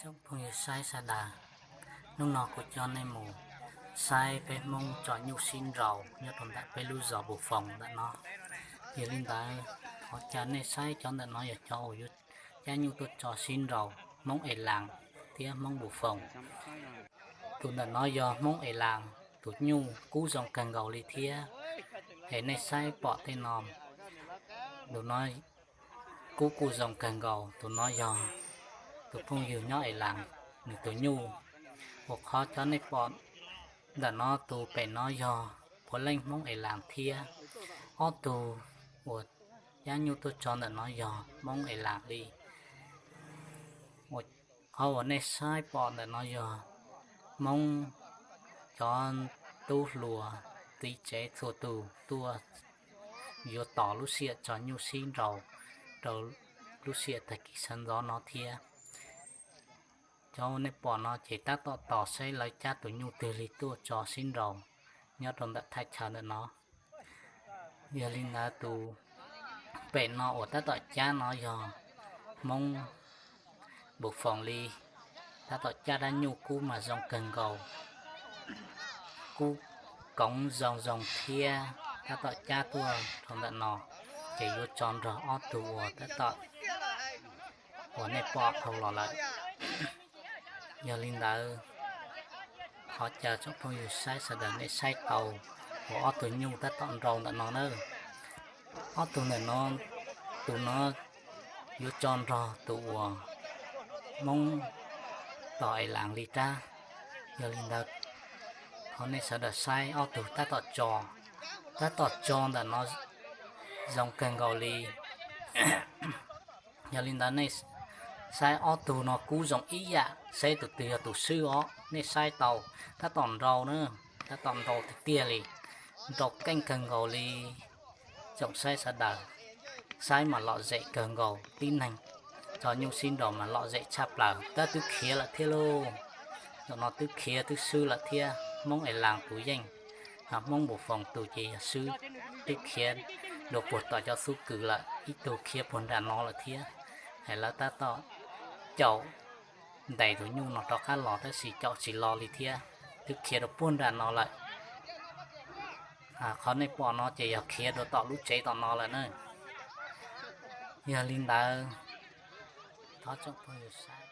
Tsoom phooj ywg saib sawv daws, hnub no kuv coj nej mus saib peb Hmoob tso nyuj sib nraus nyob rau ntawm peb lub zos Npus Foos ntawm no. Yog li ntawd, qhov chaw nej saib cov ntawm no yog cov uas yuav cab nyuj tuaj tso sib nraus Hmoob Es Las thiab Hmoob Npus Foos. Tus ntawm no yog Hmoob Es Las, tus nyuj kub zoo kawg nkaus li thiab. Es nej saib pom tej no, tus no kub kuj zoo kawg nkaus, tus no yog tus phooj ywg nyob Es Las nws tus nyuj. Uas qhov cov nej pom ntawm no tus pem no yog puav leej Hmoob Es Las thiab. Ob tug uas cab nyuj tuaj tso ntawm no yog Hmoob Es Las li. Qhov uas nej saib pom ntawm no yog Hmoob cov tub hluas txiv tsev txhua tus tuaj yuav tos lub sij hawm tso nyuj sib nraus rau lub sij hawm tag kis sawv ntxov no thiab. Cov uas nej pom no ces tab tom tos saib lawv cab tus nyuj twg li tuaj tso sib nraus nyob rau ntawm thaj chaw ntawm no. Yog li ntawd tus pem no uas tab tom cab no yog Hmoob Npus Foos li, tab tom cab dab nyuj kub mas zoo kawg nkaus, kub koov zoo zoo thiab tab tom cab tuaj rau ntawm no, ces yuav tso nrog ob tug uas tab tom uas nej pom dhau los lawm. Yog li ntawd, thov caw tsoom phooj ywg saib sawv daws nej saib tau uas ob tug nyuj tab tom nraus ntawm no na. Ob tug ntawm no, tus no yuav tso nrog tus uas Hmoob tog Es Las li rab. Yog li ntawd, thov nej sawv daws saib ob tug tab tom tso, tab tom tso ntawm no zoo kawg nkaus li. Yog li ntawd nej saib ob tug no kub zoo ib yam, saib tus twg yog tus swb os. Nej saib tau, tab tom nraus na, tab tom nraus tiag tiag li, nraus keej kawg nkaus li. Tsoom saib sawv daws, saib mas lom zem kawg nkaus, tib neeg tso nyuj sib nraus mas lom zem tshaj plaws. Tab twb khiav lawm thiab lauj, zaum no twb khiav twb swb lawm thiab. Hmoob Es Las tus yeej, Hmoob Npus Foos tus ces yog swb, twb khiav dua puag tom cov xub kws lawm, ib tug khiav puag nram no lawm thiab. Es lawv tab tom caum ntes tus nyuj no rov qab los tab sis caum tsis los li thiab, twb khiav rau puag nram no lawm. Qhov nej pom no ces yog khiav rau tom lub tsev tom no lawm na. Yog li ntawd, thov tsoom phooj ywg saib